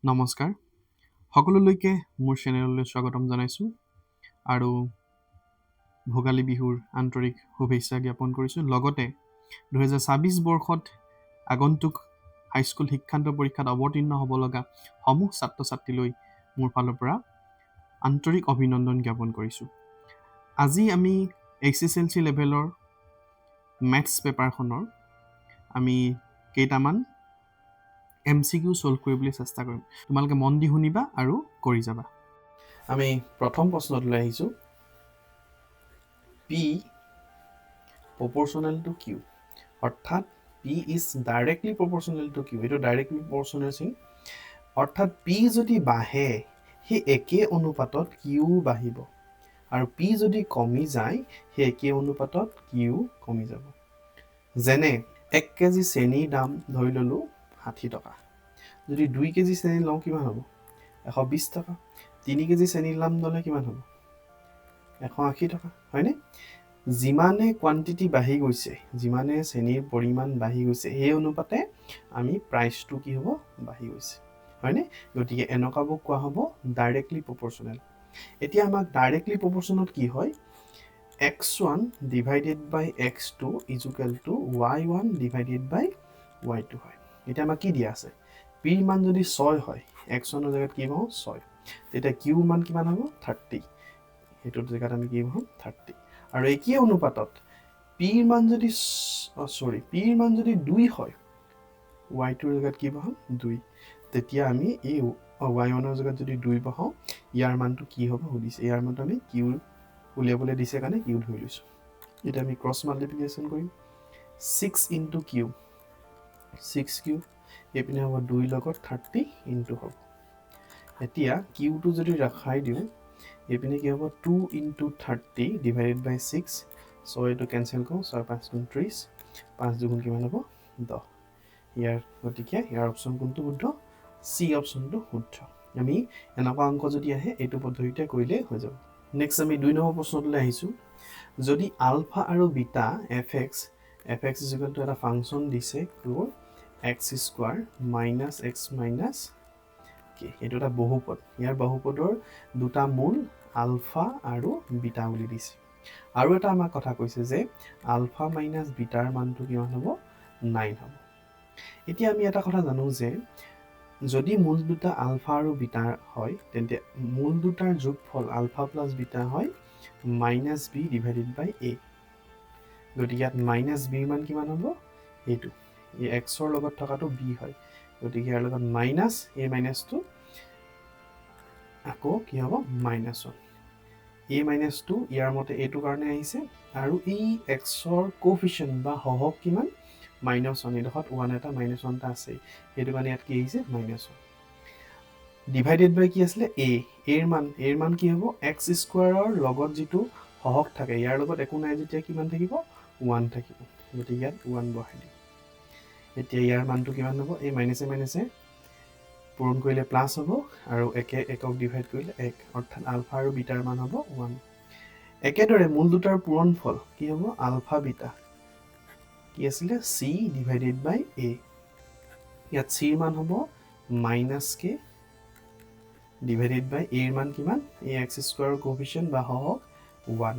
নমস্কাৰ, সকলোলৈকে মোৰ চেনেললৈ স্বাগতম জনাইছোঁ আৰু ভোগালী বিহুৰ আন্তৰিক শুভেচ্ছা জ্ঞাপন কৰিছোঁ। লগতে 2026 বৰ্ষত আগন্তুক হাইস্কুল শিক্ষান্ত পৰীক্ষাত অৱতীৰ্ণ হ'ব লগা সমূহ ছাত্ৰ ছাত্ৰীলৈ মোৰ ফালৰ পৰা আন্তৰিক অভিনন্দন জ্ঞাপন কৰিছোঁ। আজি আমি এইচএছএলচি লেভেলৰ মেথছ পেপাৰখনৰ আমি কেইটামান এমচিকিউ ছল্ভ কৰিবলৈ চেষ্টা কৰিম। তোমালোকে মন দি শুনিবা আৰু কৰি যাবা। আমি প্ৰথম প্ৰশ্নটোলৈ আহিছোঁ। পি প্ৰপৰ্চনেল টু কিউ, অৰ্থাৎ P is directly proportional to Q. এইটো ডাইৰেক্টলি প্ৰপৰ্চনেল চিন, অৰ্থাৎ পি যদি বাঢ়ে, সেই একে অনুপাতত কিউ বাঢ়িব আৰু পি যদি কমি যায়, সেই একে অনুপাতত কিউ কমি যাব। যেনে 1 কেজি চেনিৰ দাম ধৰি ল'লোঁ 60 টকা। যদি 2 কেজি চেনি লওঁ, কিমান হ'ব? 120 টকা। 3 কেজি চেনিৰ দাম ল'লে কিমান হ'ব? 180 টকা, হয়নে? যিমানে কোৱান্টিটি বাঢ়ি গৈছে, যিমানে চেনিৰ পৰিমাণ বাঢ়ি গৈছে, সেই অনুপাতে আমি প্ৰাইচটো কি হ'ব? বাঢ়ি গৈছে, হয়নে? গতিকে এনেকুৱাবোৰ কোৱা হ'ব ডাইৰেক্টলি প্ৰপৰ্চনেল। এতিয়া আমাক ডাইৰেক্টলি প্ৰপৰ্চনত কি হয়? X1 divided by X2 is equal to Y1 divided by Y2 হয়। এতিয়া আমাক কি দিয়া আছে? পিৰ মান যদি 6 হয়, এক্স ওৱানৰ জেগাত কি পাওঁ? 6। তেতিয়া কিউৰ মান কিমান হ'ব? 30। সেইটোৰ জেগাত আমি কি পাওঁ? 30। আৰু একেই অনুপাতত পিৰ মান যদি, চৰি, পিৰ মান যদি 2 হয়, why tour জেগাত কি বহাম? 2। তেতিয়া আমি এই why ওৱানৰ জেগাত যদি 2 বহাওঁ, ইয়াৰ মানটো কি হ'ব সুধিছে। ইয়াৰ মানটো আমি কিউ উলিয়াবলৈ দিছে কাৰণে কিউ ধৰি লৈছোঁ। এতিয়া আমি ক্ৰছ মাল্টিপ্লিকেশ্যন কৰিম। 6 into Q, 6 Q, এইপিনে হ'ব 2 লগত 30 ইনটু হ'ব। এতিয়া কিউটো যদি ৰখাই দিওঁ, এইপিনে কি হ'ব? 2 into 30 divided by 6। 6 এইটো কেঞ্চেল কৰোঁ। 6 5 গুণ 30, 5 দুগুণ কিমান হ'ব? 10। গতিকে ইয়াৰ অপশ্যন কোনটো শুদ্ধ? চি অপশ্যনটো শুদ্ধ। আমি এনেকুৱা অংক যদি আহে, এইটো পদ্ধতিতে কৰিলেই হৈ যাব। নেক্সট আমি 2 নম্বৰ প্ৰশ্নটোলৈ আহিছোঁ। যদি আলফা আৰু beta f x is equal to এটা ফাংচন দিছে crore x square minus x minus k, এইটো এটা বহুপদ। ইয়াৰ বহুপদৰ দুটা মূল আলফা আৰু বিটা বুলি দিছে আৰু এটা আমাক কথা কৈছে যে আলফা মাইনাছ বিটাৰ মানটো কিমান হ'ব? 9 হ'ব। এতিয়া আমি এটা কথা জানো যে যদি মূল দুটা আলফা আৰু বিটা হয়, তেন্তে মূল দুটাৰ যোগফল আলফা প্লাছ বিটা হয় minus b divided by a। গতিকে ইয়াত মাইনাছ বিৰ মান কিমান হ'ব? এইটো, এই এক্সৰ লগত থকাটো বি হয়। গতিকে ইয়াৰ লগত মাইনাছ, এই মাইনাছটো আকৌ কি হ'ব? Minus one. এই মাইনাছটো ইয়াৰ মতে এইটো কাৰণে আহিছে আৰু এই এক্সৰ কোফিচিয়েণ্ট বা সহগ কিমান? Minus one. এইডোখৰত ওৱান এটা, মাইনাছ ওৱান এটা আছে, সেইটো কাৰণে ইয়াত কি আহিছে? Minus one. ডিভাইডেড বাই কি আছিলে? এ। এৰ মান কি হ'ব? এক্স স্কুৱাৰৰ লগত যিটো সহগ থাকে, ইয়াৰ লগত একো নাই যেতিয়া কিমান থাকিব? ওৱান থাকিব। গতিকে ইয়াত ওৱান বহাই দিম। এতিয়া ইয়াৰ মানটো কিমান হ'ব? এই মাইনাছে মাইনাছে পূৰণ কৰিলে প্লাছ হ'ব আৰু একে একক ডিভাইড কৰিলে এক, অৰ্থাৎ আলফা আৰু বিটাৰ মান হ'ব ওৱান। একেদৰে মূল দুটাৰ পূৰণফল কি হ'ব? আলফা বিটা কি আছিলে? চি ডিভাইডেড বাই এ। ইয়াত চিৰ মান হ'ব মাইনাছ কে ডিভাইডেড বাই এৰ মান কিমান? এই এক্স স্কুৱাৰৰ কোফিচিয়েণ্ট বা সহগ ওৱান।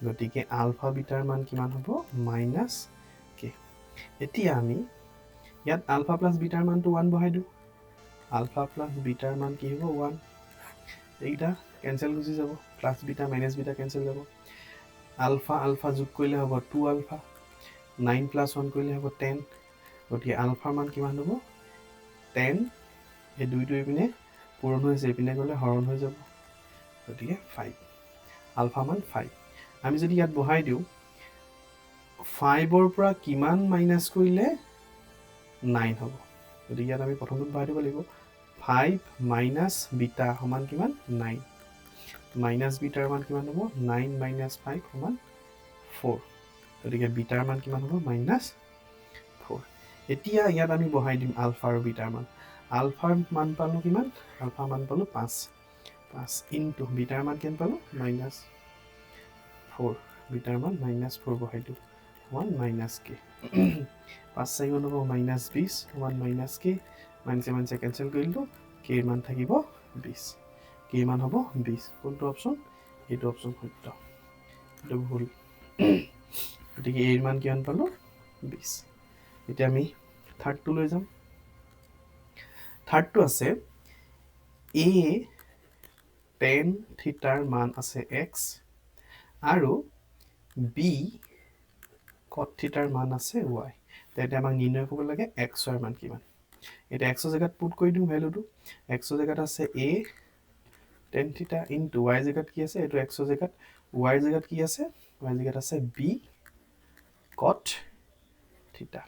গতিকে আলফা বিটাৰ মান কিমান হ'ব? মাইনাছ কে। এতিয়া আমি ইয়াত আলফা প্লাছ বিটাৰ মানটো ওৱান বহাই দিওঁ। আলফা প্লাছ বিটাৰ মান কি হ'ব? ওৱান। এইকেইটা কেঞ্চেল গুচি যাব, plus beta minus beta cancel যাব। আলফা আলফা যোগ কৰিলে হ'ব 2 আলফা, 9 প্লাছ ওৱান কৰিলে হ'ব 10। গতিকে আলফাৰ মান কিমান হ'ব? 10। এই দুইটো এইপিনে পূৰণ হৈছে, এইপিনে গ'লে হৰণ হৈ যাব। গতিকে 5, আলফা মান 5। আমি যদি ইয়াত বহাই দিওঁ, 5ৰ পৰা কিমান মাইনাছ কৰিলে 9 হ'ব? গতিকে ইয়াত আমি প্ৰথমটোত বহাই দিব লাগিব। 5 মাইনাছ বিটা সমান কিমান? 9। মাইনাছ বিটাৰ মান কিমান হ'ব? 9 মাইনাছ 5 সমান 4। গতিকে বিটাৰ মান কিমান হ'ব? Minus 4। এতিয়া ইয়াত আমি বহাই দিম আলফা আৰু বিটাৰ মান। আলফাৰ মান পালোঁ কিমান? আলফা মান পালোঁ 5। 5 ইনটু বিটাৰ মান কিমান পালোঁ? Minus 4। Bitter মান মাইনাছ 4 বহাই দিওঁ, ওৱান মাইনাছ কে। 5 চাৰি গুণ হ'ব মাইনাছ 20 সমান মাইনাছ কে। মাইনাছে মাইনাছে কেঞ্চেল কৰি দিলোঁ, কেৰ মান থাকিব 20, কেৰ মান হ'ব 20। কোনটো অপশ্যন? এইটো অপশ্যন সত্য, এইটো ভুল। গতিকে এৰ মান কিমান পালোঁ? 20। এতিয়া আমি থাৰ্ডটো লৈ যাম। থাৰ্ডটো আছে এ টেন থিটাৰ মান আছে এক্স আৰু বি কট থিটাৰ মান আছে ৱাই। তেতিয়া আমাক নিৰ্ণয় কৰিব লাগে এক্স ৱাইৰ মান কিমান। এতিয়া এক্সৰ জেগাত পুট কৰি দিওঁ ভেলুটো। এক্সৰ জেগাত আছে A tan theta into Y জেগাত কি আছে? এইটো এক্সৰ জেগাত, ৱাইৰ জেগাত কি আছে? ৱাইৰ জেগাত আছে বি কট থিটা।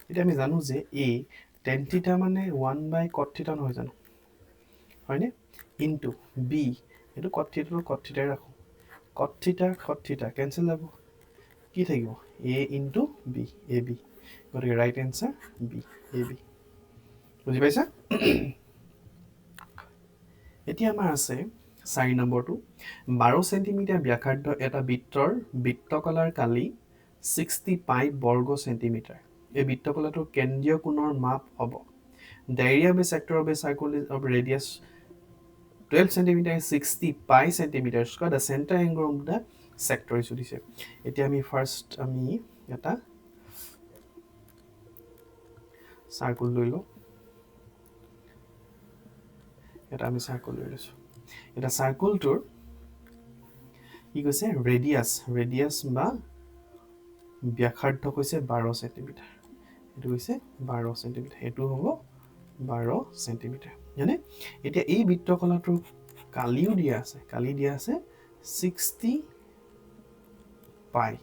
এতিয়া আমি জানো যে এ টেন থিটা মানে ওৱান বাই কট থিটা নহয় জানো, হয়নে? ইনটু বি, এইটো কট থিটাটো কট থিটাই ৰাখোঁ, কট থিটা কেঞ্চেল যাব, কি থাকিব? A into B, A B. গতিকে right answer B, A B. বুজি পাইছা? এতিয়া আমাৰ আছে 4 নম্বৰটো। 12 চেণ্টিমিটাৰ ব্যাসাৰ্ধ এটা বৃত্তৰ বৃত্তকলাৰ কালি 65 বৰ্গ চেণ্টিমিটাৰ। এই বৃত্তকলাটোৰ কেন্দ্ৰীয় কোণৰ মাপ হ'ব। The area of a sector of a circle is of radius 12 centimetre 60 pi centimetre square. The centre angle of the sector is সুধিছে। এতিয়া আমি ফাৰ্ষ্ট আমি এটা চাৰ্কুল লৈ লওঁ। এটা আমি চাৰ্কুল লৈ লৈছোঁ। এটা চাৰ্কুলটোৰ কি কৈছে? ৰেডিয়াছ, ৰেডিয়াছ বা ব্যাসাৰ্ধ কৈছে 12 চেণ্টিমিটাৰ। এইটো কৈছে 12 চেণ্টিমিটাৰ, এইটো হ'ব 12 চেণ্টিমিটাৰ, হয়নে? এতিয়া এই বৃত্তকলাটোৰ কালিও দিয়া আছে, কালি দিয়া আছে 60 পাই,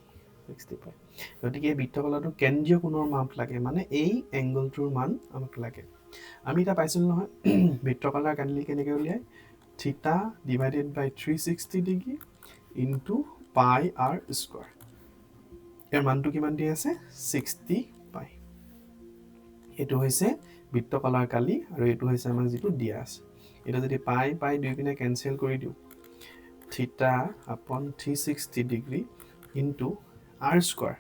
60 পাই। গতিকে এই বৃত্তকলাটোৰ কেন্দ্ৰীয় কোণৰ মাপ লাগে, মানে এই এংগলটোৰ মান আমাক লাগে। আমি এতিয়া পাইছিলোঁ নহয় বৃত্তকলাৰ কালি কেনেকৈ উলিয়াই, theta divided by 360 degree into pi R square. ইয়াৰ মানটো কিমান দি আছে? 60 পাই। এইটো হৈছে বৃত্তকলাৰ কালি আৰু এইটো হৈছে আমাক যিটো দিয়া আছে। এতিয়া যদি পাই পাই দুই পিনে কেঞ্চেল কৰি দিওঁ, theta upon 360 degree into R square.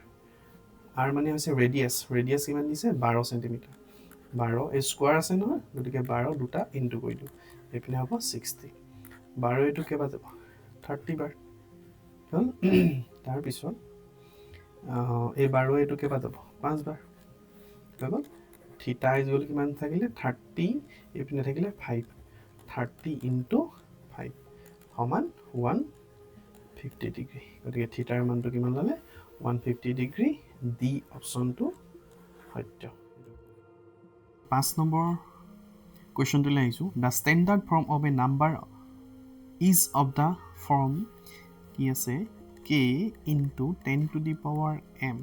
R মানে হৈছে ৰেডিয়াছ, ৰেডিয়াছ কিমান দিছে? 12 চেণ্টিমিটাৰ। 12 এই স্কোৱাৰ আছে নহয়, গতিকে 12 দুটা ইনটু কৰি দিওঁ, এইপিনে হ'ব 60। 12 এইটো কেইবাৰ যাব? 30 বাৰ হ'ল। তাৰপিছত এই 12 এইটো কেইবাৰ যাব? 5 বাৰ হৈ গ'ল। থিটা is গ'ল কিমান থাকিলে? 30, এইপিনে থাকিলে 5, 30 ইনটু 5 সমান 150 ডিগ্ৰী। গতিকে থিটাৰ মানটো কিমান ল'লে? 150 ডিগ্ৰী। ডি অপশ্যনটো সত্য। 5 নম্বৰ কুৱেশ্যনটোলৈ আহিছোঁ। The standard form of a number is of the form কি আছে? K into 10 to the power M,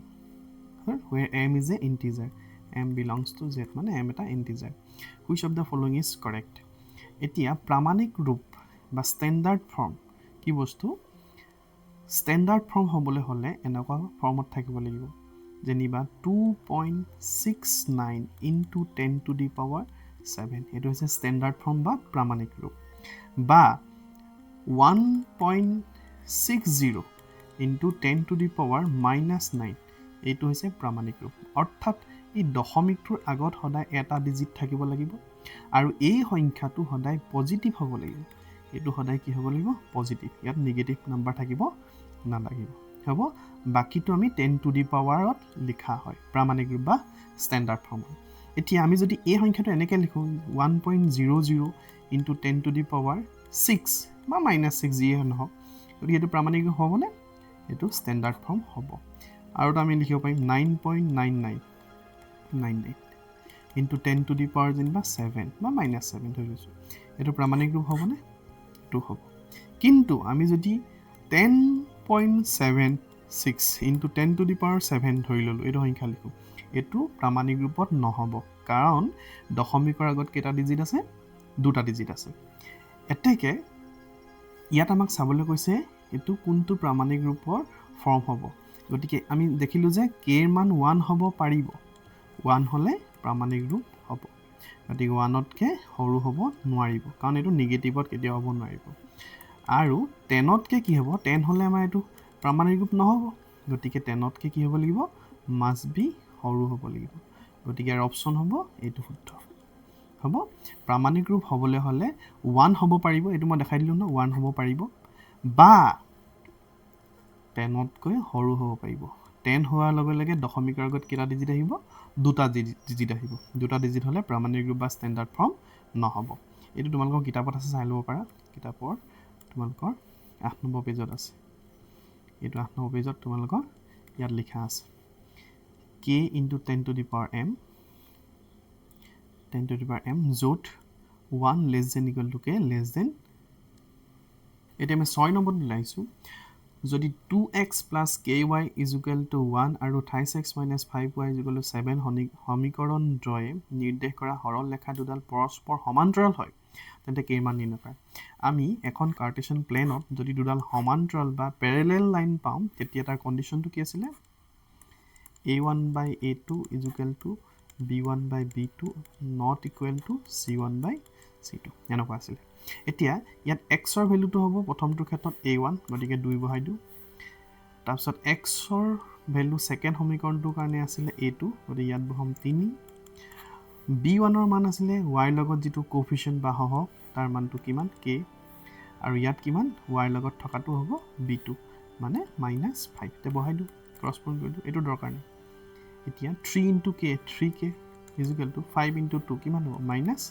where M is a integer, M belongs to Z, মানে এম এটা integer. Which of the following is correct? এতিয়া প্ৰামাণিক ৰূপ বা standard form কি বস্তু? ষ্টেণ্ডাৰ্ড ফৰ্ম হ'বলৈ হ'লে এনেকুৱা ফৰ্মত থাকিব লাগিব, যেনিবা 2.69 into 10 to the power 7, এইটো হৈছে ষ্টেণ্ডাৰ্ড ফৰ্ম বা প্ৰামাণিক ৰূপ। বা 1.60 into 10 to the power -9, এইটো হৈছে প্ৰামাণিক ৰূপ। অৰ্থাৎ এই দশমিকটোৰ আগত সদায় এটা ডিজিট থাকিব লাগিব আৰু এই সংখ্যাটো সদায় পজিটিভ হ'ব লাগিব। এইটো সদায় কি হ'ব লাগিব? পজিটিভ। ইয়াত নিগেটিভ নাম্বাৰ থাকিব নালাগিব, হ'ব। বাকীটো আমি 10 টু the পাৱাৰত লিখা হয় প্ৰামাণিক ৰূপ বা ষ্টেণ্ডাৰ্ড ফৰ্মত। এতিয়া আমি যদি এই সংখ্যাটো এনেকৈ লিখোঁ 1.00 ইনটু 10 টু the power 6 বা -6 যিয়ে নহওক, গতিকে এইটো প্ৰামাণিক ৰূপ হ'বনে? এইটো ষ্টেণ্ডাৰ্ড ফৰ্ম হ'ব। আৰু এটা আমি লিখিব পাৰিম 9.9999 ইনটু 10 টু the power যেনিবা 7 বা -7 ধৰি লৈছোঁ, এইটো প্ৰামাণিক ৰূপ হ'বনে? এইটো হ'ব। কিন্তু আমি যদি 10.76 ইনটু 10 টু the power 7 ধৰি ল'লোঁ, এইটো সংখ্যা লিখোঁ, এইটো প্ৰামাণিক ৰূপত নহ'ব, কাৰণ দশমিকৰ আগত কেইটা ডিজিট আছে? দুটা ডিজিট আছে। এতেকে ইয়াত আমাক চাবলৈ কৈছে এইটো কোনটো প্ৰামাণিক ৰূপৰ ফৰ্ম হ'ব। গতিকে আমি দেখিলোঁ যে কেৰ মান 1 হ'ব পাৰিব, 1 হ'লে প্ৰামাণিক ৰূপ হ'ব, গতিকে 1তকৈ সৰু হ'ব নোৱাৰিব, কাৰণ এইটো নিগেটিভত কেতিয়াও হ'ব নোৱাৰিব। আৰু 10তকৈ কি হ'ব? 10 হ'লে আমাৰ এইটো প্ৰামাণিক ৰূপ নহ'ব, গতিকে 10তকৈ কি হ'ব লাগিব? মাষ্ট বি সৰু হ'ব লাগিব। গতিকে ইয়াৰ অপশ্যন হ'ব এইটো শুদ্ধ। হ'ব। প্ৰামাণিক ৰূপ হ'বলৈ হ'লে ওৱান হ'ব পাৰিব, এইটো মই দেখাই দিলোঁ ন, ওৱান হ'ব পাৰিব বা টেনতকৈ সৰু হ'ব পাৰিব। 10 হোৱাৰ লগে লগে দশমিকৰ আগত কেইটা ডিজিট আহিব? দুটা ডিজিট আহিব। দুটা ডিজিট হ'লে প্ৰামাণিক ৰূপ বা ষ্টেণ্ডাৰ্ড ফৰ্ম নহ'ব। এইটো তোমালোকৰ কিতাপত আছে, চাই ল'ব পাৰা। কিতাপৰ তোমালোকৰ 8 নম্বৰ পেজত আছে এইটো। 8 নম্বৰ পেজত তোমালোকৰ ইয়াত লিখা আছে K into 10 to the power M, 10 to the power M, য'ত 1 less than equal to K less than। এতিয়া আমি 6 নম্বৰটো আহিছোঁ। যদি 2 X plus K Y is equal to 1 আৰু thrice X minus 5 Y is equal to 7 সমীকৰণদ্বয়ে নিৰ্দেশ কৰা সৰল ৰেখা দুডাল পৰস্পৰ সমান্তৰাল হয়, তেন্তে কেৰ মান নিৰ্ণয় কৰা। আমি এখন কাৰ্টেচিয়ান প্লেনত যদি দুডাল সমান্তৰাল বা পেৰেলেল লাইন পাওঁ, তেতিয়া তাৰ কণ্ডিশ্যনটো কি আছিলে? A 1 by A 2 is equal to B 1 by B 2 not equal to C 1 by C 2, এনেকুৱা আছিলে। এতিয়া ইয়াত এক্সৰ ভেলুটো হ'ব প্ৰথমটোৰ ক্ষেত্ৰত এ ওৱান, গতিকে 2 বহাই দিওঁ। তাৰপিছত এক্সৰ ভেলু ছেকেণ্ড সমীকৰণটোৰ কাৰণে আছিলে এ টু, গতিকে ইয়াত বহাম 3। বি ওৱানৰ মান আছিলে ৱাইৰ লগত যিটো কোফিচিয়েণ্ট বা সহগ, তাৰ মানটো কিমান? কে। আৰু ইয়াত কিমান? ৱাইৰ লগত থকাটো হ'ব বি টু, মানে মাইনাছ 5। এতিয়া বহাই দিওঁ, ক্ৰছ পূৰণ কৰি দিওঁ, এইটো দৰকাৰ নাই। এতিয়া 3 into K, 3 K is equal to 5 into 2 কিমান হ'ব? মাইনাছ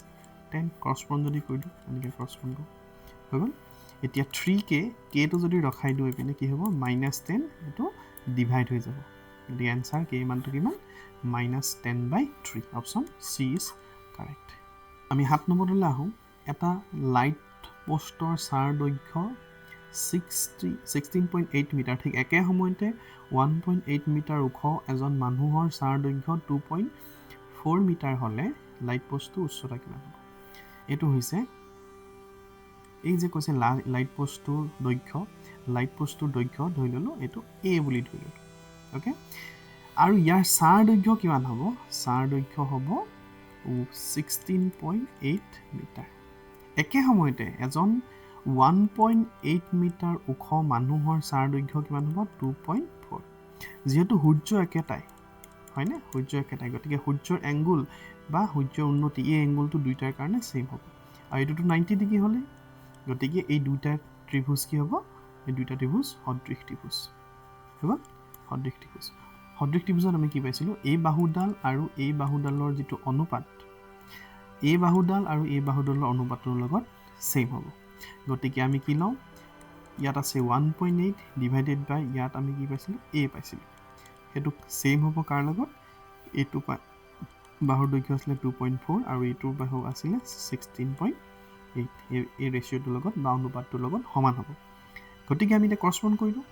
10। ক্ৰছ পূৰণ যদি কৰি দিওঁ, এনেকৈ ক্ৰছ পূৰণ কৰোঁ, হৈ গ'ল। এতিয়া থ্ৰী কে, কেটো যদি ৰখাই দিওঁ এইপিনে কি হ'ব? মাইনাছ 10, এইটো ডিভাইড হৈ যাব। গতিকে এনচাৰ কে মানটো কিমান? Minus 10 by 3। Option C is correct। আমি 7 নম্বৰটোলৈ আহোঁ। এটা লাইট পোষ্টৰ ছাঁৰ দৈৰ্ঘ্য 16.8 মিটাৰ। ঠিক একে সময়তে 1.8 মিটাৰ ওখ এজন মানুহৰ ছাঁৰ দৈৰ্ঘ্য 2.4 মিটাৰ হ'লে লাইট পোষ্টটোৰ উচ্চতা কিমান হ'ব? এইটো হৈছে এই যে কৈছে লাইট পোষ্টটোৰ দৈৰ্ঘ্য, লাইট পোষ্টটোৰ দৈৰ্ঘ্য ধৰি ল'লোঁ এইটো এ বুলি ধৰি ল'লোঁ, অ'কে। আৰু ইয়াৰ ছাঁৰ দৈৰ্ঘ্য কিমান হ'ব? ছাঁৰ দৈৰ্ঘ্য হ'ব 16.8 মিটাৰ। একে সময়তে এজন 1.8 মিটাৰ ওখ মানুহৰ ছাঁৰ দৈৰ্ঘ্য কিমান হ'ব? 2.4। যিহেতু সূৰ্য একেটাই হয়নে? সূৰ্য একেটাই, গতিকে সূৰ্যৰ এংগুল বা সূৰ্যৰ উন্নতি, এই এংগুলটো দুইটাৰ কাৰণে ছেইম হ'ব। আৰু এইটোতো 90 ডিগ্ৰী হ'লেই, গতিকে এই দুইটা ত্ৰিভুজ কি হ'ব? এই দুইটা ত্ৰিভুজ সদৃশ ত্ৰিভুজ হৈ গ'ল। সদৃশ ত্ৰিভুজ, সদৃশ ত্ৰিভুজত আমি কি পাইছিলোঁ? এই বাহুডাল আৰু এই বাহুডালৰ যিটো অনুপাত, এই বাহুডাল আৰু এই বাহুডালৰ অনুপাতটোৰ লগত ছেইম হ'ব। গতিকে আমি কি লওঁ? ইয়াত আছে 1.8 ডিভাইডেড বাই ইয়াত আমি কি পাইছিলোঁ? এ পাইছিলোঁ। সেইটো ছেইম হ'ব কাৰ লগত? এইটো বাহুৰ দৈৰ্ঘ্য আছিলে 2.4 আৰু এইটোৰ বাহু আছিলে 16.8। এই ৰেচিঅ'টোৰ লগত বা অনুপাতটোৰ লগত সমান হ'ব। গতিকে আমি এতিয়া ক্ৰছ পূৰণ কৰিলোঁ।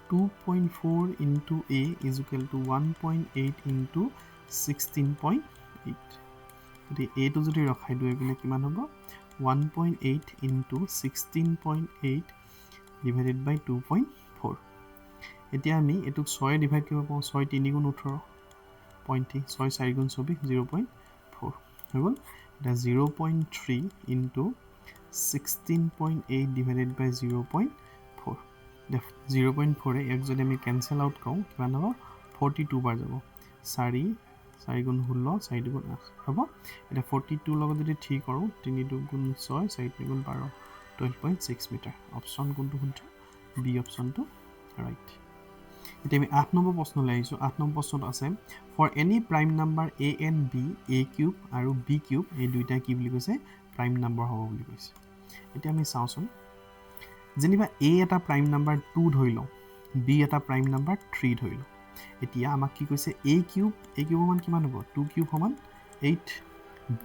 2.4 into A is equal to 1.8 into 16.8। গতিকে এইটো যদি ৰখাই দিওঁ এইপিনে কিমান হ'ব? 1.8 into 16.8 divided by 2.4। এতিয়া আমি এইটোক ছয়ে ডিভাইড কৰিব পাৰোঁ। ছয় তিনি গুণ 18 পইণ্ট থ্ৰী, ছয় চাৰি গুণ 24, 0.4 হৈ গ'ল। এতিয়া 0.3 into 16.8 divided by 0.4। এতিয়া 0.4-এ ইয়াক যদি আমি কেঞ্চেল আউট কৰোঁ কিমান হ'ব? 42 বাৰ যাব। চাৰি চাৰি গুণ 16, চাৰি দুগুণ 8 হ'ব। এতিয়া 42ৰ লগত যদি থ্ৰী কৰোঁ, তিনি দুগুণ ছয়, চাৰি তিনি গুণ 12, 12.6 মিটাৰ। অপশ্যন কোনটো শুদ্ধ? বি অপশ্যনটো ৰাইট। এতিয়া আমি 8 নম্বৰ প্ৰশ্নলৈ আহিছোঁ। 8 নম্বৰ প্ৰশ্নত আছে, for any prime number A and B, A cube আৰু বি কিউব, এই দুইটাই কি বুলি কৈছে? প্ৰাইম নাম্বাৰ হ'ব বুলি কৈছে। এতিয়া আমি চাওঁচোন, যেনিবা এ এটা প্ৰাইম নাম্বাৰ 2 ধৰি লওঁ, বি এটা প্ৰাইম নাম্বাৰ 3 ধৰি লওঁ। এতিয়া আমাক কি কৈছে? এ কিউব, এ কিউবৰ মান কিমান হ'ব? 2 কিউব সমান 8।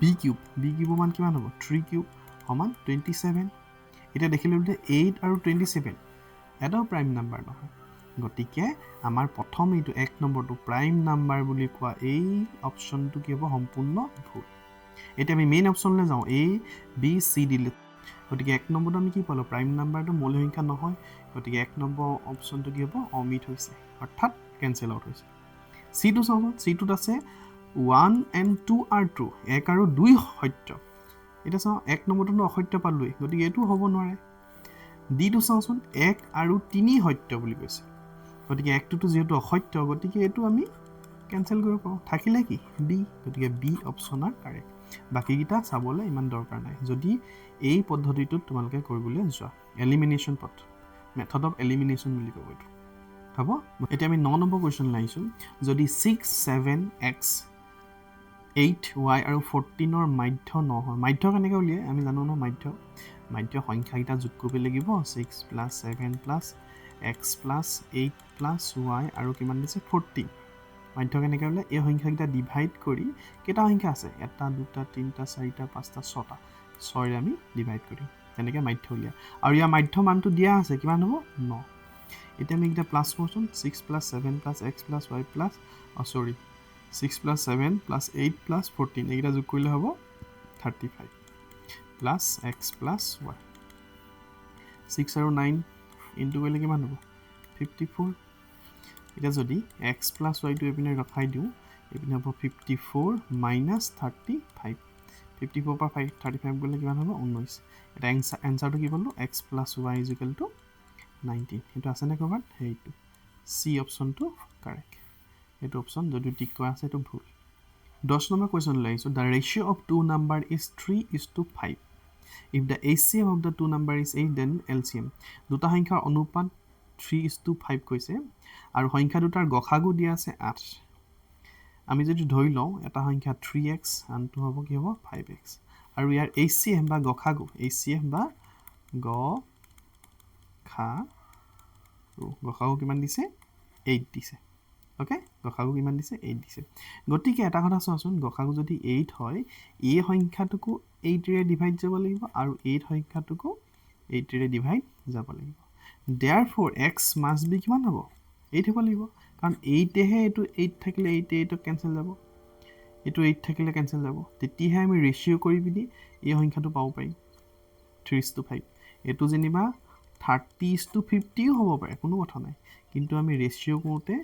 বি কিউব, বি কিউবৰ মান কিমান হ'ব? 3 কিউব সমান 27। এতিয়া দেখিলোঁ যে 8 আৰু 27 এটাও প্ৰাইম নাম্বাৰ নহয়। গতিকে আমাৰ প্ৰথম এইটো 1 নম্বৰটো প্ৰাইম নাম্বাৰ বুলি কোৱা এই অপশ্যনটো কি হ'ব? সম্পূৰ্ণ ভুল। এতিয়া আমি মেইন অপশ্যনলৈ যাওঁ। এ, বি, চি দিলে। গতিকে 1 নম্বৰটো আমি কি পালোঁ? প্ৰাইম নাম্বাৰটো মৌলিক সংখ্যা নহয়। গতিকে 1 নম্বৰ অপশ্যনটো কি হ'ব? অমিট হৈছে, অৰ্থাৎ কেঞ্চেল আউট হৈছে। চিটো চাওঁচোন। চিটোত আছে 1 and 2 are true, 1 আৰু 2 সত্য। এতিয়া চাওঁ, 1 নম্বৰটোতো অসত্য পালোৱেই, গতিকে এইটো হ'ব নোৱাৰে। ডিটো চাওঁচোন, 1 আৰু 3 সত্য বুলি কৈছে। গতিকে একটোতো যিহেতু অসত্য, গতিকে এইটো আমি কেঞ্চেল কৰিব পাৰোঁ। থাকিলে কি? বি। গতিকে বি অপশ্যন আৰ কাৰেক্ট। বাকীকেইটা চাবলৈ ইমান দৰকাৰ নাই যদি এই পদ্ধতিটোত তোমালোকে কৰিবলৈ যোৱা। এলিমিনেশ্যন পথ, মেথড অফ এলিমিনেশ্যন বুলি ক'ব এইটো। হ'ব, এতিয়া আমি 9 নম্বৰ কুৱেশ্যনলৈ আহিছোঁ। যদি 6, 7, এক্স, 8, ৱাই আৰু 14ৰ মাধ্য ন হয়, মাধ্য কেনেকৈ উলিয়াই আমি জানো ন? মাধ্য সংখ্যাকেইটা যোগ কৰিব লাগিব। 6 plus 7 plus x plus 8 plus y আৰু কিমান দিছে 14। মাধ্য কেনেকৈ উলিয়াই? এই সংখ্যাকেইটা ডিভাইড কৰি কেইটা সংখ্যা আছে, 1, 2, 3, 4, 5, 6, 6ৰে আমি ডিভাইড কৰিম, তেনেকৈ মাধ্য উলিয়াই। আৰু ইয়াৰ মাধ্য মানটো দিয়া আছে কিমান হ'ব, 9। এতিয়া আমি এইকেইটা প্লাছ কৰোঁচোন, 6 plus 7 plus x plus y plus 6 plus 7 plus 8 plus 14, এইকেইটা যোগ কৰিলে হ'ব 35 প্লাছ এক্স প্লাছ ৱাই। 6 আৰু 9 ইনটু কৰিলে কিমান হ'ব, 54। এতিয়া যদি এক্স প্লাছ ৱাইটো এইপিনে ৰখাই দিওঁ, এইপিনে হ'ব 54 মাইনাছ 35। 54 পৰা 35 গ'লে কিমান হ'ব, 19। এতিয়া এনচাৰটো কি পালোঁ, x plus y is equal to 19। সেইটো আছেনে ক'ৰবাত? সেইটো চি অপশ্যনটো কাৰেক্ট। এইটো অপশ্যন যদিও টিক কৰা আছে এইটো ভুল। 10 নম্বৰ কুৱেশ্যনলৈ আহিছোঁ। The ratio of two number is 3:5। If the HCF of the two number is 8, then LCM। দুটা সংখ্যাৰ অনুপাত 3:5 কৈছে আৰু সংখ্যা দুটাৰ গসাগু দিয়া আছে 8। আমি যদি ধৰি লওঁ এটা সংখ্যা 3x, আনটো হ'ব কি হ'ব 5x, আৰু ইয়াৰ এইচ চি এফ বা গসাগু, এইচ চি এফ বা গসাগু কিমান দিছে, 8 দিছে। অ'কে, গসাগু কিমান দিছে, 8 দিছে। গতিকে এটা কথা চোৱাচোন, গসাগু যদি 8 হয়, এই সংখ্যাটোকো 8ৰে ডিভাইড যাব লাগিব আৰু 8 সংখ্যাটোকো 8ৰে ডিভাইড যাব লাগিব। দেয়াৰফ'ৰ এক্স মাষ্ট বি কিমান হ'ব, 8 হ'ব লাগিব, কাৰণ 8হে এইটো 8 থাকিলে 8 8ক কেঞ্চেল যাব, এইটো 8 থাকিলে কেঞ্চেল যাব, তেতিয়াহে আমি ৰেচিঅ' কৰি পিনি এই সংখ্যাটো পাব পাৰিম 3:5। এইটো যেনিবা 30:50ও হ'ব পাৰে, কোনো কথা নাই, কিন্তু আমি ৰেচিঅ' কৰোঁতে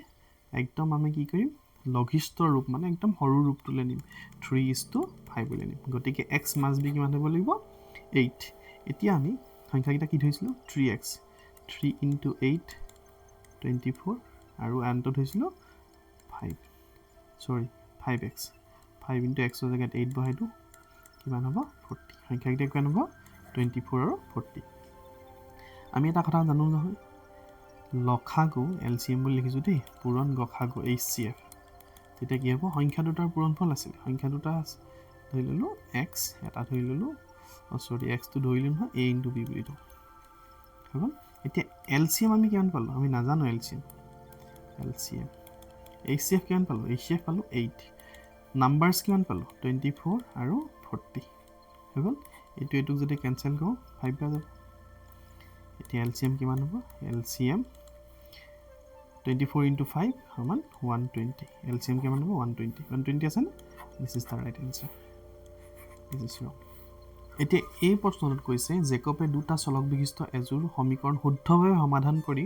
একদম আমি কি কৰিম, লঘিষ্ঠ ৰূপ মানে একদম সৰু ৰূপটোলৈ নিম, 3:5লৈ নিম। গতিকে এক্স মাষ্ট বি কিমান হ'ব লাগিব, 8। এতিয়া আমি সংখ্যাকেইটা কি ধৰিছিলোঁ, 3x, 3 into 8 24, আৰু আনটো ধৰিছিলোঁ 5x, 5 into এক্সৰ জেগাত 8 বহাই দিওঁ, কিমান হ'ব 40। সংখ্যাকেইটা কিমান হ'ব, 24 আৰু 40। আমি এটা কথা জানো নহয়, লসাগু এল চি এম বুলি লিখিছোঁ দেই, পূৰণ গসাগু এইচ চি এফ, তেতিয়া কি হ'ব, সংখ্যা দুটাৰ পূৰণফল আছিলে, সংখ্যা দুটা ধৰি ল'লোঁ এক্স, এটা ধৰি ল'লোঁ, এক্সটো ধৰিলোঁ নহয়, এ ইনটু বি বুলি দিওঁ, হৈ গ'ল। এতিয়া এল চি এম আমি কিমান পালোঁ, আমি নাজানো L C M, L C M H C F কিমান পালোঁ, এইচ চি এফ পালোঁ 8, নাম্বাৰ্ছ কিমান পালোঁ 24 আৰু 40, হৈ গ'ল। এইটো এইটোক যদি কেঞ্চেল কৰোঁ 5 পাই যাব। এতিয়া এল চি এম কিমান হ'ব, এল চি এম 24 into 5 সমান 120। এল চি এম কিমান হ'ব, 120। 120 আছেনে? This is the right answer, this is wrong. এতিয়া এই প্ৰশ্নটোত কৈছে জেকবে দুটা চলক বিশিষ্ট এযোৰ সমীকৰণ শুদ্ধভাৱে সমাধান কৰি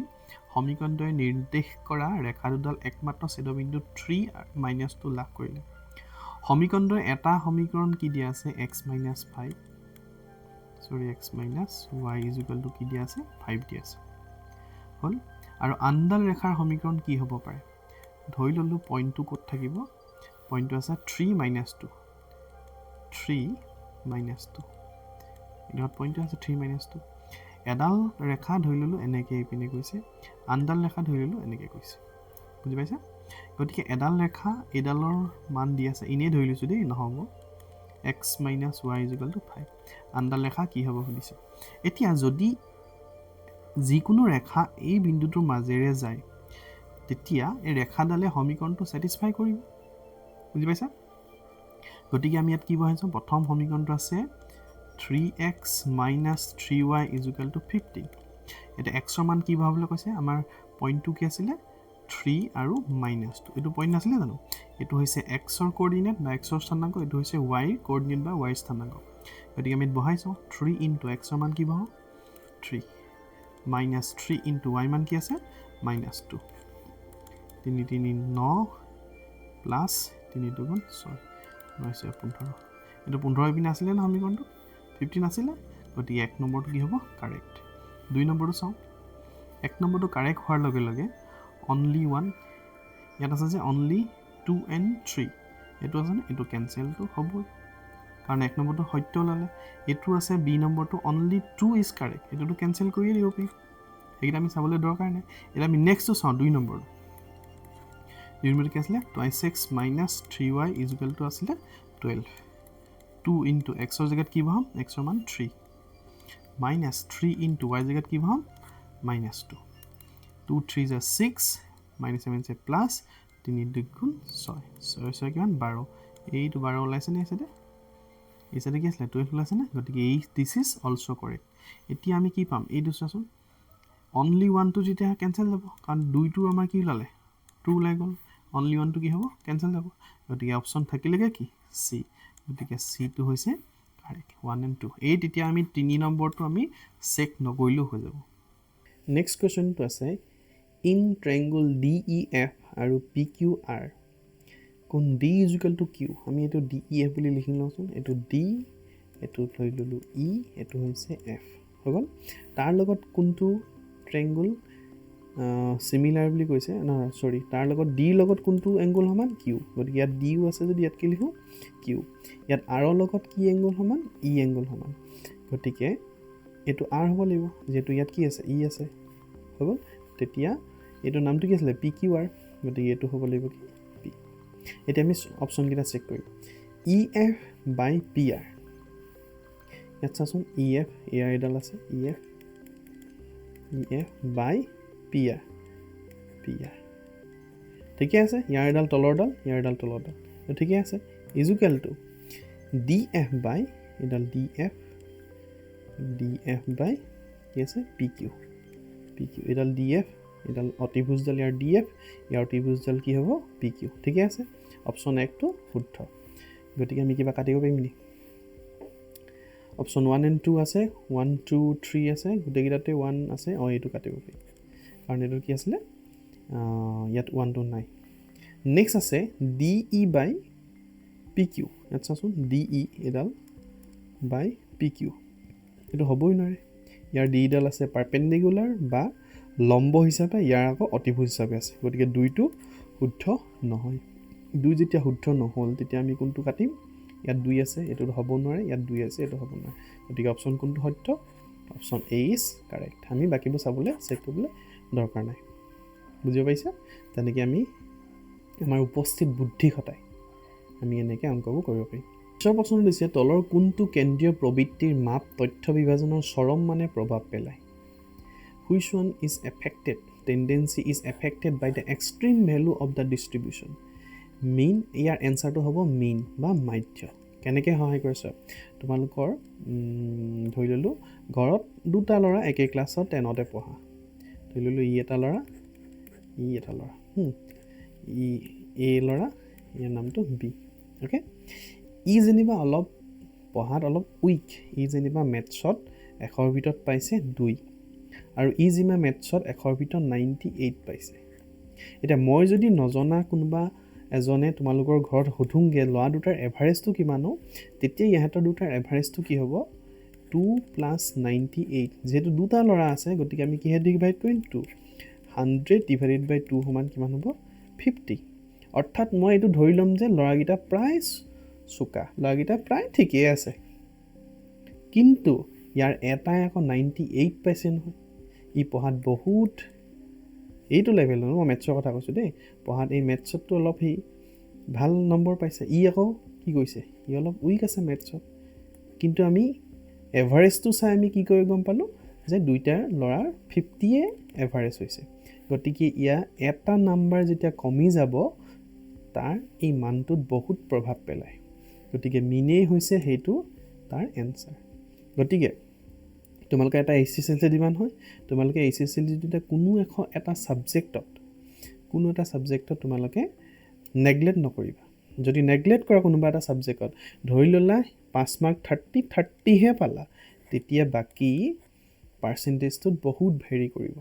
সমীকৰণটোৱে নিৰ্দেশ কৰা ৰেখা দুডাল একমাত্ৰ ছেদবিন্দু 3 - 2 লাভ কৰিলে। সমীকৰণটোৱে এটা সমীকৰণ কি দিয়া আছে, x minus 5, sorry x minus y is equal to কি দিয়া আছে, 5 দিয়া আছে, হ'ল। আৰু আনডাল ৰেখাৰ সমীকৰণ কি হ'ব পাৰে, ধৰি ল'লোঁ পইণ্টটো ক'ত থাকিব, পইণ্টটো আছে 3 - 2, 3 - 2, এইডোখৰত পইণ্টটো আছে 3 - 2। এডাল ৰেখা ধৰি ল'লোঁ এনেকৈ এইপিনে গৈছে, আনডাল ৰেখা ধৰি ল'লোঁ এনেকৈ গৈছে, বুজি পাইছা? গতিকে এডাল ৰেখা এইডালৰ মান দি আছে, এনেই ধৰি লৈছোঁ দেই, নহ'ব, x minus y is equal to 5, আনডাল ৰেখা কি হ'ব সুধিছে। এতিয়া যদি যিকোনো ৰেখা এই বিন্দুটোৰ মাজেৰে যায়, তেতিয়া এই ৰেখাডালে সমীকৰণটো ছেটিছফাই কৰিব, বুজি পাইছা? গতিকে আমি ইয়াত কি বহাইছোঁ, প্ৰথম সমীকৰণটো আছে 3x minus 3y is equal to 15। এতিয়া এক্সৰ মান কি বহাবলৈ কৈছে, আমাৰ পইণ্টটো কি আছিলে, 3 আৰু -2, এইটো পইণ্ট নাছিলে জানো? এইটো হৈছে এক্সৰ কৰ্ডিনেট বা এক্সৰ স্থানাংক, এইটো হৈছে ৱাইৰ কৰ্ডিনেট বা ৱাইৰ স্থানাংক। গতিকে আমি বহাইছোঁ 3 ইনটু এক্সৰ মান কি বহাওঁ, 3 মাইনাছ 3 ইনটু ৱাই মান কি আছে, -2, 3 3 9 প্লাছ 3 2 6, 9 6 15, এইটো 15 ইপিনে আছিলে ন সমীকৰণটো, 15 আছিলে। গতিকে 1 নম্বৰটো কি হ'ব, কাৰেক্ট। 2 নম্বৰটো চাওঁ, 1 নম্বৰটো কাৰেক্ট হোৱাৰ লগে লগে অনলি 1, ইয়াত আছে যে অনলি 2 and 3, এইটো আছেনে, এইটো কেঞ্চেলটো হ'বই, কাৰণ এক নম্বৰটো সত্য ওলালে। এইটো আছে বি নম্বৰটো অনলি টু is correct, এইটোতো কেঞ্চেল কৰিয়ে দিব পাৰি, সেইকেইটা আমি চাবলৈ দৰকাৰ নাই। এতিয়া আমি নেক্সটটো চাওঁ, দুই নম্বৰটো। দুই নম্বৰটো কি আছিলে? Twice x minus three y is equal to আছিলে 12। টু ইনটু এক্সৰ জেগাত কি বহাম? এক্সৰ মান three, minus three into y জেগাত কি বহাম? Minus two. Two three za six, minus minus plus, তিনি দুগুণ ছয়, ছয় ছয় কিমান? 12। এইটো 12 ওলাইছেনে? এই চাইডে, এই চাইডে কি আছিলে? 12 ওলাইছেনে? গতিকে এই this is also correct. এতিয়া আমি কি পাম? এইটো চোৱাচোন, অনলি ওৱানটো যেতিয়া কেঞ্চেল যাব, কাৰণ দুইটো আমাৰ কি ওলালে? টু ওলাই গ'ল। অনলি ওৱানটো কি হ'ব? কেঞ্চেল যাব। গতিকে অপশ্যন থাকিলেগৈ কি? চি। গতিকে চিটো হৈছে কাৰেক্ট, ওৱান এণ্ড টু। এই তেতিয়া আমি তিনি নম্বৰটো আমি চেক নকৰিলেও হৈ যাব। নেক্সট কুৱেশ্যনটো আছে, in triangle D E F আৰু পি কিউ আৰ কোণ D is equal to Q. আমি এইটো ডি ই এফ বুলি লিখি লওঁচোন। এইটো ডি, এইটো ধৰি ল'লোঁ ই, এইটো হৈছে এফ, হৈ গ'ল। তাৰ লগত কোনটো ট্ৰেংগুল চিমিলাৰ বুলি কৈছে? নহয়, চৰি, তাৰ লগত ডিৰ লগত কোনটো এংগুল সমান? কিউ। গতিকে ইয়াত ডিও আছে যদি ইয়াত কি লিখোঁ? কিউ। ইয়াত আৰৰ লগত কি এংগুল সমান? ই এংগুল সমান। গতিকে এইটো আৰ হ'ব লাগিব, যিহেতু ইয়াত কি আছে? ই আছে, হৈ গ'ল। তেতিয়া এইটো নামটো কি আছিলে? P Q R. গতিকে এইটো হ'ব লাগিব কি? পি। এতিয়া আমি অপশ্যনকেইটা চেক কৰিম। E F by P R, ইয়াত চাচোন, ই এফ, ইয়াৰ এডাল আছে E F, E F by P R, P R ঠিকে আছে। ইয়াৰ এডাল তলৰডাল, ইয়াৰ এডাল তলৰডাল, ঠিকে আছে। Is equal to D F by এইডাল D F, D F by কি আছে? P Q, P Q. এইডাল ডি এফ, এইডাল অতিভুজডাল ইয়াৰ ডি এফ, ইয়াৰ অতিভুজডাল কি হ'ব? পি কিউ, ঠিকে আছে। অপশ্যন একটো শুদ্ধ। গতিকে আমি কিবা কাটিব পাৰিম নেকি? অপশ্যন ওৱান এণ্ড টু আছে, ওৱান টু থ্ৰী আছে, গোটেইকেইটাতে ওৱান আছে। অঁ, এইটো কাটিব পাৰি, কাৰণ এইটো কি আছিলে? ইয়াত ওৱানটো নাই। নেক্সট আছে D E by P Q. ইয়াত চাচোন, ডি ই এডাল বাই পি কিউ, এইটো হ'বই নোৱাৰে। ইয়াৰ ডি ইডাল আছে পাৰ্পেণ্ডিকুলাৰ বা লম্ব হিচাপে, ইয়াৰ আকৌ অতিভুজ হিচাপে আছে। গতিকে দুইটো শুদ্ধ নহয়। দুই যেতিয়া শুদ্ধ নহ'ল, তেতিয়া আমি কোনটো কাটিম? ইয়াত দুই আছে, এইটো হ'ব নোৱাৰে। ইয়াত দুই আছে, এইটো হ'ব নোৱাৰে। গতিকে অপশ্যন কোনটো সত্য? Option A is correct. আমি বাকীবোৰ চাবলৈ, চেক কৰিবলৈ দৰকাৰ নাই। বুজিব পাৰিছা? তেনেকৈ আমি আমাৰ উপস্থিত বুদ্ধি খটাই আমি এনেকৈ অংকবোৰ কৰিব পাৰিম। পিছৰ প্ৰশ্নটো দিছে, তলৰ কোনটো কেন্দ্ৰীয় প্ৰবৃত্তিৰ মাপ তথ্য বিভাজনৰ চৰম মানে প্ৰভাৱ পেলায়? Which one is affected, tendency is affected by the extreme value of the distribution? Mean. ইয়াৰ এনচাৰটো হ'ব মিন বা মাধ্য। কেনেকৈ সহায় কৰিছে? তোমালোকৰ ধৰি ল'লোঁ ঘৰত দুটা ল'ৰা একে ক্লাছত 10তে পঢ়া। ধৰি ল'লোঁ ই এটা ল'ৰা, ই এটা ল'ৰা, ই এ ল'ৰা, ইয়াৰ নামটো বি, অ'কে। ই যেনিবা অলপ পঢ়াত অলপ উইক, ই যেনিবা মেথছত 100ৰ ভিতৰত পাইছে 2, আৰু ই যেনিবা মেথছত 100ৰ ভিতৰত 98 পাইছে। এতিয়া মই যদি নজনা কোনোবা এজনে তোমালোকৰ ঘৰত সোধোঁগৈ ল'ৰা দুটাৰ এভাৰেজটো কিমান হ'ব, তেতিয়া ইহঁতৰ দুটাৰ এভাৰেজটো কি হ'ব? 2 প্লাছ 98। যিহেতু দুটা ল'ৰা আছে, গতিকে আমি কিহে ডিভাইড কৰিম? 2। 100 ডিভাইডেড বাই 2 সমান কিমান হ'ব? 50। অৰ্থাৎ মই এইটো ধৰি ল'ম যে ল'ৰাকেইটা প্ৰায় চোকা, ল'ৰাকেইটা প্ৰায় ঠিকেই আছে, কিন্তু ইয়াৰ এটাই আকৌ 98 পাইছে নহয়। ই পঢ়াত বহুত এইটো লেভেলৰ, মই মেথছৰ কথা কৈছোঁ দেই, পঢ়াত এই মেথছতটো অলপ সি ভাল নম্বৰ পাইছে। ই আকৌ কি কৰিছে? ই অলপ উইক আছে মেথছত। কিন্তু আমি এভাৰেজটো চাই আমি কি কৰি গম পালোঁ যে দুইটাৰ ল'ৰাৰ 50য়ে এভাৰেজ হৈছে। গতিকে ইয়াৰ এটা নাম্বাৰ যেতিয়া কমি যাব, তাৰ এই মানটোত বহুত প্ৰভাৱ পেলায়। গতিকে মিনেই হৈছে সেইটো তাৰ এনচাৰ। গতিকে তোমালোকে এটা এইচ এছ এল চি দিবা নহয়, তোমালোকে এইচ এছ এল চি দিওঁতে কোনো এটা ছাবজেক্টত তোমালোকে নেগলেক্ট নকৰিবা। যদি নেগলেক্ট কৰা কোনোবা এটা ছাবজেক্টত, ধৰি ল'লা 5 মাৰ্ক 30 30হে পালা, তেতিয়া বাকী পাৰ্চেণ্টেজটোত বহুত ভেৰি কৰিব,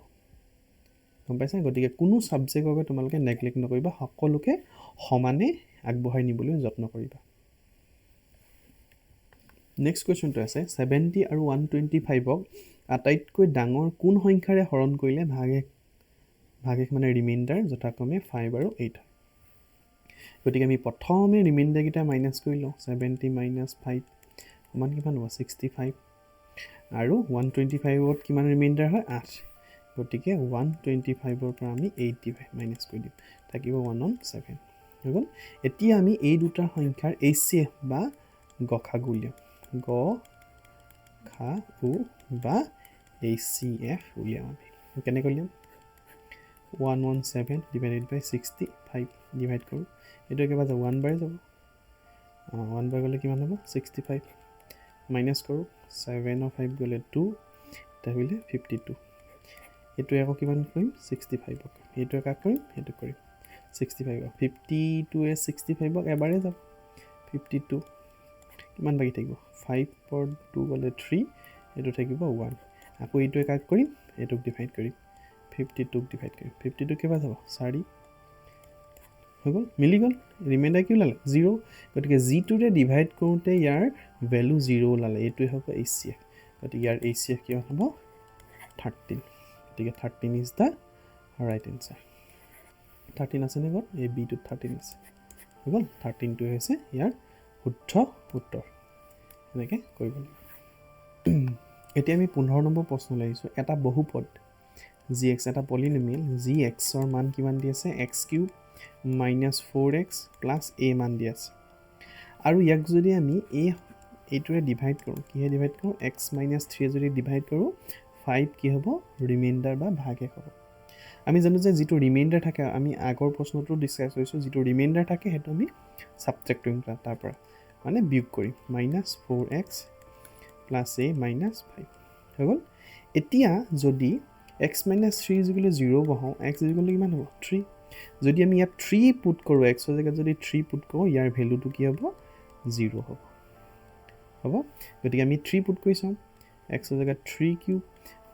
গম পাইছা? গতিকে কোনো ছাবজেক্টকে তোমালোকে নেগলেক্ট নকৰিবা, সকলোকে সমানে আগবঢ়াই নিবলৈ যত্ন কৰিবা। নেক্সট কুৱেশ্যনটো আছে, 70 আৰু 125ক আটাইতকৈ ডাঙৰ কোন সংখ্যাৰে হৰণ কৰিলে ভাগশেষ, ভাগশেষ মানে ৰিমাইণ্ডাৰ, যথাক্ৰমে 5 আৰু 8 হয়? গতিকে আমি প্ৰথমে ৰিমাইণ্ডাৰকেইটা মাইনাছ কৰি লওঁ। 70 minus 5 সমান কিমান হ'ব? 65। আৰু 125ত কিমান ৰিমাইণ্ডাৰ হয়? 8। গতিকে 125ৰ পৰা আমি 8 ডিভাইড মাইনাছ কৰি দিম, থাকিব 117 হৈ গ'ল। এতিয়া আমি এই দুটা সংখ্যাৰ এইচ চি এফ বা গসাগু উলিয়াম, গ খা উ বা এইচ চি এফ উলিয়াম। আমি কেনেকৈ উলিয়াম? 117 ডিভাইডেড বাই 65 ডিভাইড কৰোঁ, এইটো একেবাৰে যাব 1 বাৰে যাব, 1 বাৰ গ'লে কিমান হ'ব? 65। মাইনাছ কৰোঁ, 7ৰ 5 গ'লে 2, থাকিলে 52। এইটোৱে আকৌ কিমান কৰিম? 65ক। এইটোৱে কাক কৰিম? সেইটো কৰিম 65ক। 52ৱে 65ক এবাৰেই যাব, 52 কিমান বাকী থাকিব? 5ৰ 2 গ'লে 3, এইটো থাকিব 1। আকৌ এইটোৱে কাক কৰিম? এইটোক ডিভাইড কৰিম, 52ক ডিভাইড কৰিম। 52 কেইবাৰ যাব? 4 হৈ গ'ল, মিলি গ'ল। ৰিমাইণ্ডাৰ কি ওলালে? 0। গতিকে যিটোৰে ডিভাইড কৰোঁতে ইয়াৰ ভেলু 0 ওলালে, এইটোৱে হ'ব এইচ চি এফ। গতিকে ইয়াৰ এইচ চি এফ কিমান হ'ব? 13। গতিকে 13 is the right answer. 13 আছেনে ক'ত? এই বিটোত 13 আছে, হৈ গ'ল। 13টোৱে হৈছে ইয়াৰ শুদ্ধ উত্তৰ। এনেকৈ কৰিব লাগিব। এতিয়া আমি 15 নম্বৰ প্ৰশ্নলৈ আহিছোঁ। এটা বহুপদ জি এক্স, এটা পলিনমিয়েল জি এক্সৰ মান কিমান দি আছে? X cube minus four x plus এ মান দি আছে। আৰু ইয়াক যদি আমি এইটোৰে ডিভাইড কৰোঁ, কিহে ডিভাইড কৰোঁ? এক্স মাইনাছ থ্ৰীয়ে যদি ডিভাইড কৰোঁ, 5 কি হ'ব? ৰিমাইণ্ডাৰ বা ভাগশেষ হ'ব। আমি জানো যে যিটো ৰিমাইণ্ডাৰ থাকে, আমি আগৰ প্ৰশ্নটো ডিছকাছ কৰিছোঁ, যিটো ৰিমাইণ্ডাৰ থাকে সেইটো আমি ছাবট্ৰেক্ট কৰিম তাৰ পৰা, মানে বিয়োগ কৰিম, minus four x plus a minus 5 হৈ গ'ল। এতিয়া যদি x minus three is equal zero বহাওঁ, এক্স ইজুকেল কিমান হ'ব? 3। যদি আমি ইয়াত 3 পুট কৰোঁ, এক্সৰ জেগাত যদি 3 পুট কৰোঁ, ইয়াৰ ভেলুটো কি হ'ব? 0 হ'ব। হ'ব, গতিকে আমি 3 পুট কৰি চাওঁ। এক্সৰ জেগাত 3 cube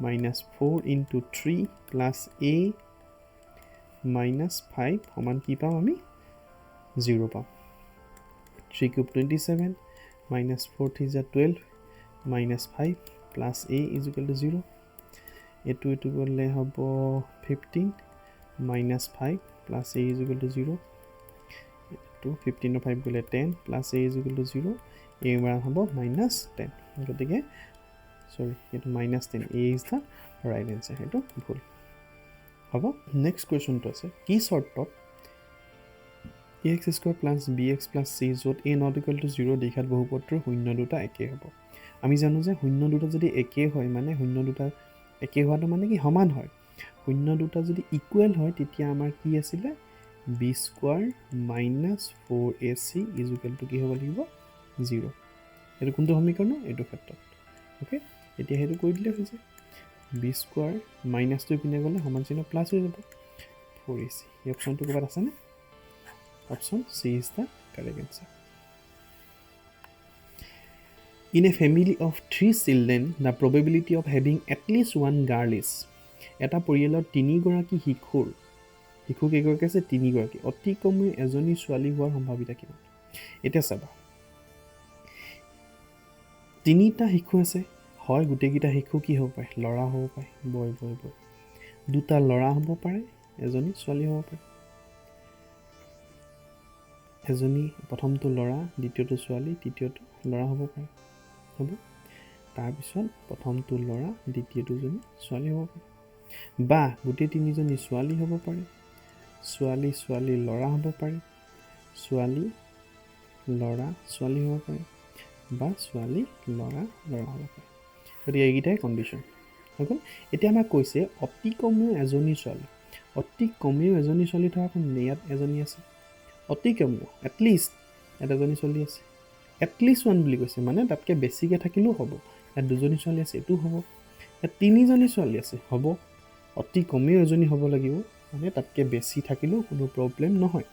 minus four into three plus a minus 5 সমান কি পাম আমি? 0 পাম। 3 cube 27 minus four three za 12 minus 5 plus a is equal to 0। এইটো গ'লে হ'ব 15 minus 5 plus a is equal to 0। এইটো 15ৰ 5 গ'লে 10 plus a is equal to 0। এ মান হ'ব মাইনাছ 10। গতিকে চৰি, এইটো minus 10, a is the right answer, সেইটো ভুল হ'ব। নেক্সট কুৱেশ্যনটো আছে, কি চৰ্তত a x square plus b x plus c য'ত a not equal to 0 দ্বিঘাত বহুপদটোৰ শূন্য দুটা একে হ'ব? আমি জানো যে শূন্য দুটা যদি একে হয়, মানে শূন্য দুটা একে হোৱাটো মানে কি? সমান হয়। শূন্য দুটা যদি ইকুৱেল হয়, তেতিয়া আমাৰ কি আছিলে? B square minus four a c is equal to কি হ'ব লাগিব? 0। এইটো কোনটো সমীকৰণ? এইটো ক্ষেত্ৰত। অ'কে, এতিয়া সেইটো কৰি দিলে হৈ যায়। বি স্কোৱাৰ মাইনাছটো ইপিনে গ'লে সমান চিহ্ন প্লাছ হৈ যাব, ফ'ৰ এ চি। এই অপশ্যনটো ক'ৰবাত আছেনে? Option C is the correct answer. In a family of 3 children, the probability of having at least one girl is? এটা পৰিয়ালত তিনিগৰাকী শিশুৰ, শিশু কেইগৰাকী আছে? তিনিগৰাকী, অতি কমেও এজনী ছোৱালী হোৱাৰ সম্ভাৱিতা কিমান? এতিয়া চাবা, তিনিটা শিশু আছে, হয় গোটেইকেইটা শিশু কি হ'ব পাৰে? ল'ৰা হ'ব পাৰে, বয় বয় বয়, দুটা ল'ৰা হ'ব পাৰে, এজনী ছোৱালী হ'ব পাৰে। এজনী প্ৰথমটো ল'ৰা, দ্বিতীয়টো ছোৱালী, তৃতীয়টো ল'ৰা হ'ব পাৰে, হ'ব। তাৰপিছত প্ৰথমটো ল'ৰা, দ্বিতীয়টোজনী ছোৱালী হ'ব পাৰে, বা গোটেই তিনিজনী ছোৱালী হ'ব পাৰে, ছোৱালী ছোৱালী ল'ৰা হ'ব পাৰে, ছোৱালী ল'ৰা ছোৱালী হ'ব পাৰে, বা ছোৱালী ল'ৰা ল'ৰা হ'ব পাৰে। গতিকে এইকেইটাই কণ্ডিশ্যন হৈ গ'ল। এতিয়া আমাক কৈছে অতি কমেও এজনী ছোৱালী, অতি কমেও এজনী ছোৱালী থকা কোন? ইয়াত এজনী আছে, অতি কমেও এটলিষ্ট ইয়াত এজনী ছোৱালী আছে, এটলিষ্ট ওৱান বুলি কৈছে, মানে তাতকৈ বেছিকৈ থাকিলেও হ'ব। ইয়াত দুজনী ছোৱালী আছে, এইটোও হ'ব। ইয়াত তিনিজনী ছোৱালী আছে, হ'ব। অতি কমেও এজনী হ'ব লাগিব, মানে তাতকৈ বেছি থাকিলেও কোনো প্ৰব্লেম নহয়।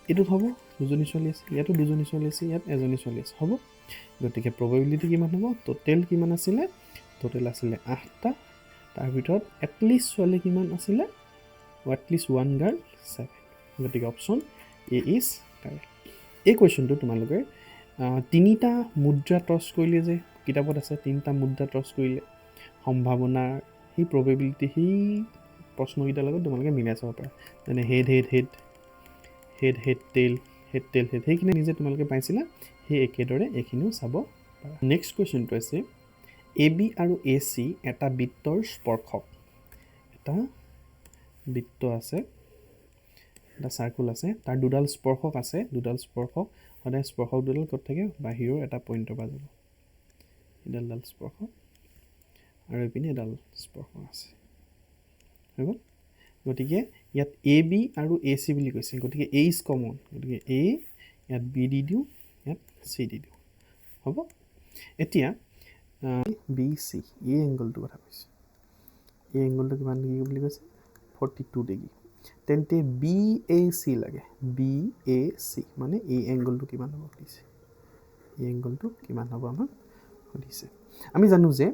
এইটোত হ'ব, দুজনী ছোৱালী আছে, ইয়াতো দুজনী ছোৱালী আছে, ইয়াত এজনী ছোৱালী আছে, হ'ব। গতিকে প্ৰবেবিলিটি কিমান হ'ব? টোটেল কিমান আছিলে? টোটেল আছিলে 8টা, তাৰ ভিতৰত এটলিষ্ট ছোৱালী কিমান আছিলে? At least one girl 7। গতিকে অপশ্যন এ is correct. এই কুৱেশ্যনটো তোমালোকে তিনিটা মুদ্ৰা টছ কৰিলে যে কিতাপত আছে, তিনিটা মুদ্ৰা টছ কৰিলে সম্ভাৱনাৰ সেই প্ৰবেবিলিটি, সেই প্ৰশ্নকেইটাৰ লগত তোমালোকে মিলাই চাব পাৰা। যেনে head head head, head head tail, head tail head, সেইখিনি নিজে তোমালোকে পাইছিলা, সেই একেদৰে এইখিনিও চাব পাৰা। নেক্সট কুৱেশ্যনটো আছে, এ বি আৰু এ চি এটা বৃত্তৰ স্পৰ্শক। এটা বৃত্ত আছে, এটা চাৰ্কুল আছে, তাৰ দুডাল স্পৰ্শক আছে। দুডাল স্পৰ্শক, সদায় স্পৰ্শক দুডাল ক'ত থাকে? বাহিৰৰ এটা পইণ্টৰ পৰা যাব। এডাল ডাল স্পৰ্শক আৰু এইপিনে এডাল স্পৰ্শক আছে, হৈ গ'ল। গতিকে ইয়াত এ বি আৰু এ চি বুলি কৈছে, গতিকে এ is common. গতিকে এ ইয়াত বি দি দিওঁ, ইয়াত চি দি দিওঁ, হ'ব। এতিয়া বি চি এই এংগলটোৰ কথা কৈছে। এই এংগলটো কিমান ডিগ্ৰী বুলি কৈছে? 42 ডিগ্ৰী। তেন্তে বি এ চি লাগে। বি এ চি মানে এই এংগলটো কিমান হ'ব সুধিছে। এই এংগলটো কিমান হ'ব আমাক সুধিছে। আমি জানো যে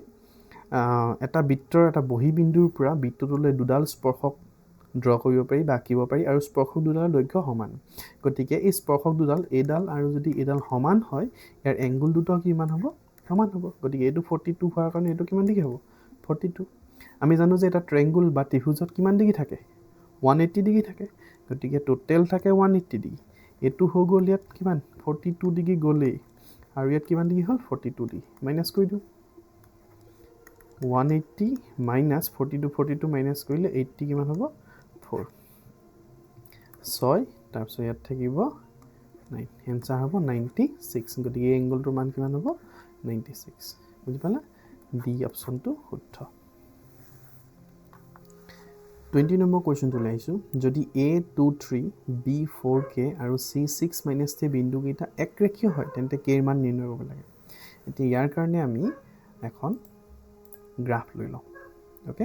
এটা বৃত্তৰ এটা বহিবিন্দুৰ পৰা বৃত্তটোলৈ দুডাল স্পৰ্শক ড্ৰ কৰিব পাৰি বা আঁকিব পাৰি আৰু স্পৰ্শক দুডালৰ দৈৰ্ঘ্য সমান। গতিকে এই স্পৰ্শক দুডাল, এইডাল আৰু যদি এইডাল সমান হয়, ইয়াৰ এংগুল দুটাও কিমান হ'ব? সমান হ'ব। গতিকে এইটো 42 হোৱাৰ কাৰণে এইটো কিমান ডিগ্ৰী হ'ব? 42। আমি জানো যে এটা ট্ৰেংগুল বা ত্ৰিভুজত কিমান ডিগ্ৰী থাকে? 180 ডিগ্ৰী থাকে। গতিকে টোটেল থাকে 180 ডিগ্ৰী। এইটো হৈ গ'ল ইয়াত কিমান? 42 ডিগ্ৰী গ'লেই। আৰু ইয়াত কিমান ডিগ্ৰী হ'ল? 42 ডিগ্ৰী। মাইনাছ কৰি দিওঁ। 180 minus 42, 42 minus কৰিলে 80 কিমান হ'ব? ফ'ৰ, ছয়, তাৰপিছত ইয়াত থাকিব নাইন। এনচাৰ হ'ব 96। গতিকে এই এংগলটোৰ মান কিমান হ'ব? 96। বুজি পালা? ডি অপশ্যনটো শুদ্ধ। 20 নম্বৰ কুৱেশ্যনটোলৈ আহিছোঁ। যদি A 2 3, B 4 k আৰু চি ছিক্স মাইনাছ থ্ৰী বিন্দুকেইটা একৰেখীয় হয়, তেন্তে কেৰ মান নিৰ্ণয় কৰিব লাগে। এতিয়া ইয়াৰ কাৰণে আমি এখন গ্ৰাফ লৈ লওঁ। অ'কে,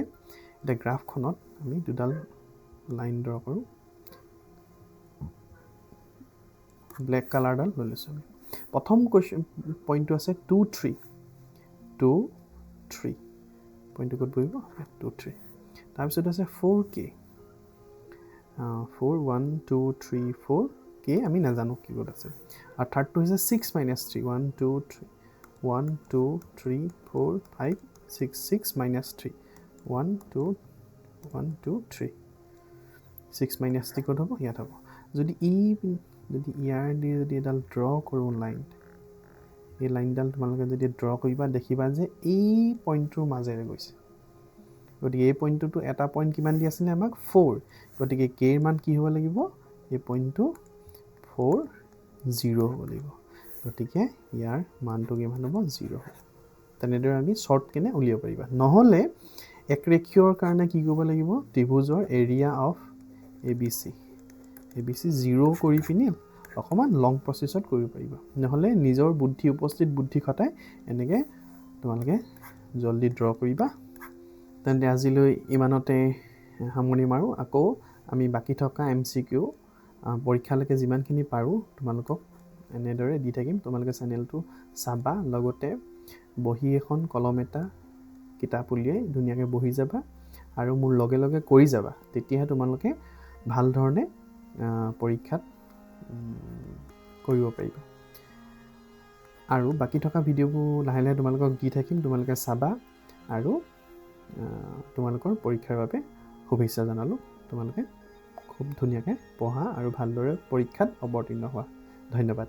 এতিয়া গ্ৰাফখনত আমি দুডাল লাইন ড্ৰ কৰোঁ। ব্লেক কালাৰডাল লৈ লৈছোঁ আমি। প্ৰথম কুৱেশ্যন পইণ্টটো আছে 2 3। 2 3 পইণ্টটো ক'ত বহিব? 2 3। তাৰপিছত আছে 4 k, 4, 1 2 3 4, k আমি নাজানো কি ক'ত আছে। আৰু থাৰ্ডটো হৈছে 6 minus 3, 1 2 3, 1 2 3 4 5 6, 6 minus 3, 1 2, 1 2 3, 6 minus 3 ক'ত হ'ব? ইয়াত হ'ব। যদি ইয়াৰ দি যদি এডাল ড্ৰ কৰোঁ লাইন, এই লাইনডাল তোমালোকে যদি ড্ৰ কৰিবা, দেখিবা যে এই পইণ্টটোৰ মাজেৰে গৈছে। গতিকে এই পইণ্টটোতো এটা পইণ্ট কিমান দি আছিলে আমাক? ফ'ৰ। গতিকে কেৰ মান কি হ'ব লাগিব? এই পইণ্টটো ফ'ৰ জিৰ' হ'ব লাগিব। গতিকে ইয়াৰ মানটো কিমান হ'ব? জিৰ' হ'ব। তেনেদৰে আমি শ্বৰ্ট কেনে উলিয়াব পাৰিবা। নহ'লে একৰেখীয়ৰ কাৰণে কি কৰিব লাগিব? ত্ৰিভুজৰ area of A B C, A B C zero কৰি পিনি অকণমান লং প্ৰচেছত কৰিব পাৰিবা। নহ'লে নিজৰ বুদ্ধি, উপস্থিত বুদ্ধি খটাই এনেকৈ তোমালোকে জল্দি ড্ৰ কৰিবা। তেন্তে আজিলৈ ইমানতে সামৰণি মাৰোঁ। আকৌ আমি বাকী থকা এমচিকিউ পৰীক্ষালৈকে যিমানখিনি পাৰোঁ তোমালোকক এনেদৰে দি থাকিম। তোমালোকে চেনেলটো চাবা, লগতে বহী এখন, কলম এটা, কিতাপ উলিয়াই ধুনীয়াকৈ বহি যাবা আৰু মোৰ লগে লগে কৰি যাবা। তেতিয়াহে তোমালোকে ভাল ধৰণে পৰীক্ষাত কৰিব পাৰিবা। আৰু বাকী থকা ভিডিঅ'বোৰ লাহে লাহে তোমালোকক দি থাকিম, তোমালোকে চাবা। আৰু তোমালোকৰ পৰীক্ষাৰ বাবে শুভেচ্ছা জনালোঁ। তোমালোকে খুব ধুনীয়াকৈ পঢ়া আৰু ভালদৰে পৰীক্ষাত অৱতীৰ্ণ হোৱা। ধন্যবাদ।